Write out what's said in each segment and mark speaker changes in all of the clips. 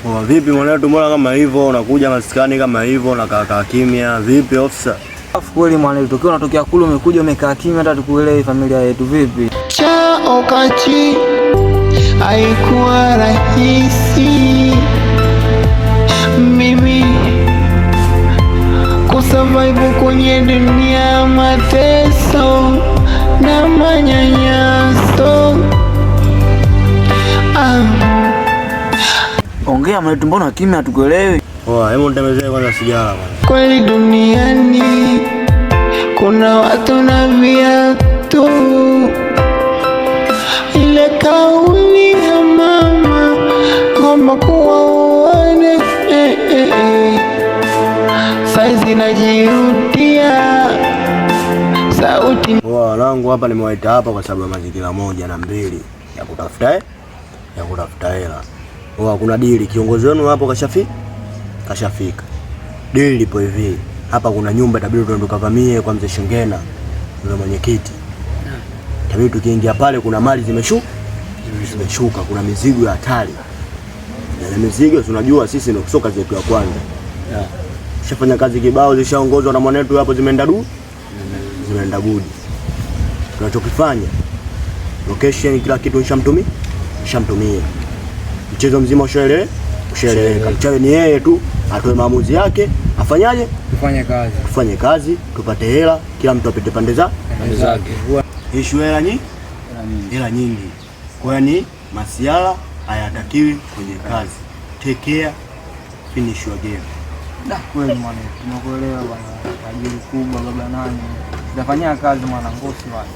Speaker 1: Poa, vipi mwanetu, mbona kama hivyo unakuja maskani kama hivyo unakaa kaa kimya? Vipi officer?
Speaker 2: Afu kweli mwanetu, ukiwa unatokea kule umekuja umekaa kimya, hata tukuelewe familia yetu vipi?
Speaker 3: Cha okachi haikuwa rahisi mimi kusurvive kwenye dunia, mateso na manyanyaso. Ah.
Speaker 2: Ongea mwanetu, mbona kimya hatukuelewi?
Speaker 1: Poa, hebu nitemezee kwanza sigara bwana.
Speaker 3: Kweli duniani kuna watu na viatu. Ile kauli ya mama kwamba kuwa uone eh, eh, eh. Saizi najirudia sauti.
Speaker 1: Poa, wanangu hapa nimewaita hapa kwa sababu ya mazingira moja na mbili ya kutafuta ya kutafuta hela. Poa, kuna dili kiongozi wenu hapo kashafika. Dili lipo hivi. Hapa kuna nyumba itabidi tuende tukavamie kwa mzee Shengena yule mwenyekiti. Itabidi tukiingia pale kuna mali zimeshuka, kuna mizigo ya hatari. Na ile mizigo tunajua sisi ndio sio kazi yetu ya kwanza. Shafanya kazi kibao zishaongozwa na mwanetu hapo zimeenda du. Zimeenda gudi. Tunachokifanya location kila kitu nishamtumia, nishamtumia. Mchezo mzima ushaeleweka. Mchawi ni yeye tu atoe maamuzi yake, afanyaje?
Speaker 2: Tufanye kazi.
Speaker 1: Tufanye kazi, tupate hela, kila mtu apite pande za
Speaker 2: zake.
Speaker 1: Ishu hela nyingi, hela nyingi. Kwa hiyo ni masiala hayatakiwi kwenye kazi. Take care, finish your game.
Speaker 2: Da, kweli mwanetu, tumekuelewa bwana. Tajiri kubwa baba nani. Tutafanyia kazi mwana ngosi bwana.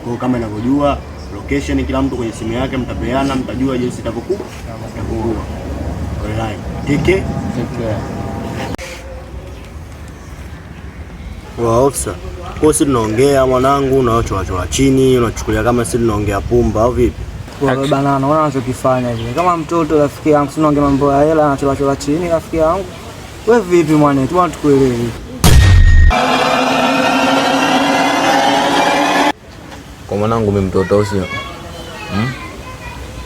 Speaker 1: Kwa hiyo kama inavyojua location, kila mtu kwenye simu yake mtapeana, mtajua jinsi itavyokuwa. Itavyokuwa. Online. Take care.
Speaker 2: Take care.
Speaker 1: Wa officer, kwa sisi tunaongea mwanangu, unachola chola chini, unachukulia kama sisi tunaongea pumba au vipi?
Speaker 2: Kwa baba nani, unaona anachokifanya hivi. Kama mtoto rafiki yangu, si unaongea mambo ya hela, anachola chola chini rafiki yangu. Wewe vipi mwanetu, bwana tukuelewe.
Speaker 4: Kwa mwanangu mimi mtoto au sio?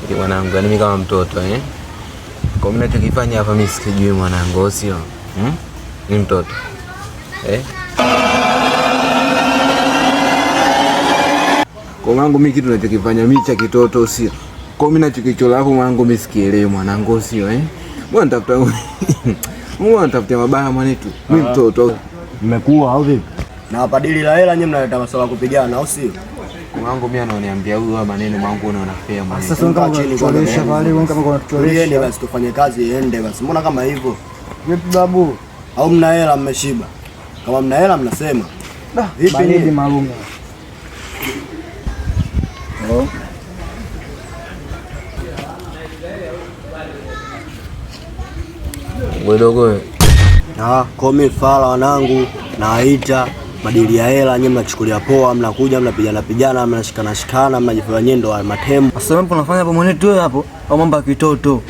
Speaker 4: Ili mwanangu, yani mimi kama mtoto eh? Kwa mimi nachokifanya hapa mimi sikijui mwanangu au sio? Ni mtoto. Eh? Kwa mwanangu mimi kitu nachokifanya mimi cha kitoto sio? Kwa mimi nachokichola hapo mwanangu mimi sikielewi mwanangu au sio eh? Mbona nitafuta Mbona nitafutia mabaya mwanetu? Mimi mtoto.
Speaker 1: Mmekuwa au vipi? Na hapa dili la hela nyinyi mnaleta masuala ya kupigana au sio?
Speaker 4: Mwanangu mimi ananiambia huyu hapa maneno mwangu unaona fair mwanangu.
Speaker 2: Sasa wewe kama
Speaker 1: Chini
Speaker 2: unatucholesha
Speaker 1: kwanza.
Speaker 2: pale, wewe kama
Speaker 1: Tulieni
Speaker 2: unatucholesha.
Speaker 1: basi tufanye kazi iende basi. Mbona kama hivyo?
Speaker 2: Vipi babu?
Speaker 1: Au mna hela mmeshiba? Kama mna hela mnasema.
Speaker 2: Da,
Speaker 1: Vipi
Speaker 2: baridi
Speaker 1: nyinyi?
Speaker 2: malume.
Speaker 4: Hello? Wewe dogo.
Speaker 1: Ah, komi fala wanangu nawaita madili ya hela nyinyi mnachukulia poa, mnakuja mnapigana pigana, mnashikana shikana, mnajifanya nyinyi ndo wa matembo.
Speaker 2: Sasa mambo unafanya hapo mwanetu wewe hapo, au mambo ya kitoto.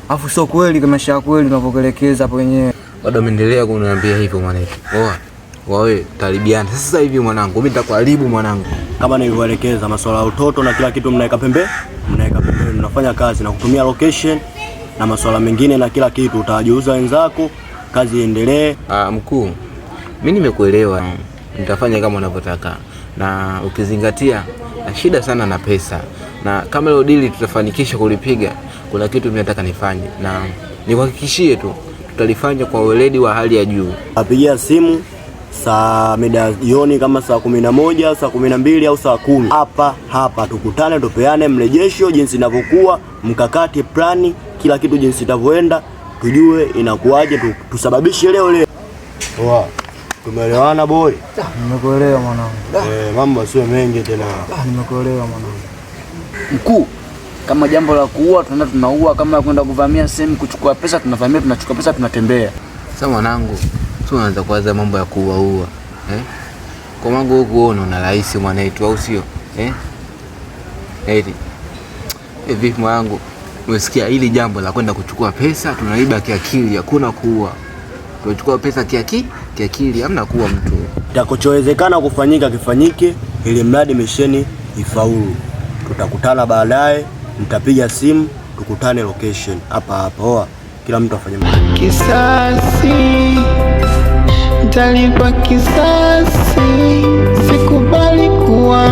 Speaker 2: Afu sio kweli kama sha kweli unavyokuelekeza hapo wenyewe.
Speaker 4: Bado umeendelea kuniambia hivyo mwanetu. Poa. Wewe taribiana. Sasa hivi mwanangu, mimi nitakuharibu mwanangu.
Speaker 1: Kama nilivyoelekeza masuala ya utoto na kila kitu mnaweka pembe, mnaweka pembeni, mnafanya kazi na kutumia location na masuala mengine na kila kitu, utawajuza wenzako, kazi iendelee.
Speaker 4: Mkuu, mimi nimekuelewa. Nitafanya kama unavyotaka. Na ukizingatia na shida sana na pesa. Na kama leo dili tutafanikisha kulipiga, kuna kitu mimi nataka nifanye. Na nikuhakikishie tu tutalifanya kwa weledi wa hali ya juu.
Speaker 1: Apigia simu saa mida jioni kama saa 11, saa 12 au saa 10. Hapa hapa tukutane, tupeane mrejesho jinsi inavyokuwa, mkakati, plani, kila kitu jinsi itavyoenda, tujue inakuwaje, tusababishe leo leo. Poa. Tumeelewana boy?
Speaker 2: Nimekuelewa mwanangu. Da,
Speaker 1: Mambo sio mengi tena.
Speaker 2: da, nimekuelewa mwanangu.
Speaker 5: Mkuu, kama jambo la kuua tunaenda tunaua, kama kwenda kuvamia sehemu kuchukua pesa tunavamia, tunachukua pesa, tunatembea.
Speaker 4: Sasa mwanangu, sio unaanza kuwaza mambo ya kuua ua. Kwa mwanangu huku wewe unaona rahisi mwanaitu au sio? Eti. Vipi mwanangu? Umesikia hili jambo la kwenda kuchukua pesa, tunaiba kiakili, hakuna kuua. Tunachukua pesa kiakili, hamna kuua mtu.
Speaker 1: Kitakachowezekana kufanyika kifanyike, ili mradi misheni ifaulu. Tutakutana baadaye, nitapiga simu, tukutane location hapa hapa. Oa, Kila mtu afanye
Speaker 3: Kisasi ntalipa kisasi, sikubali kuwa.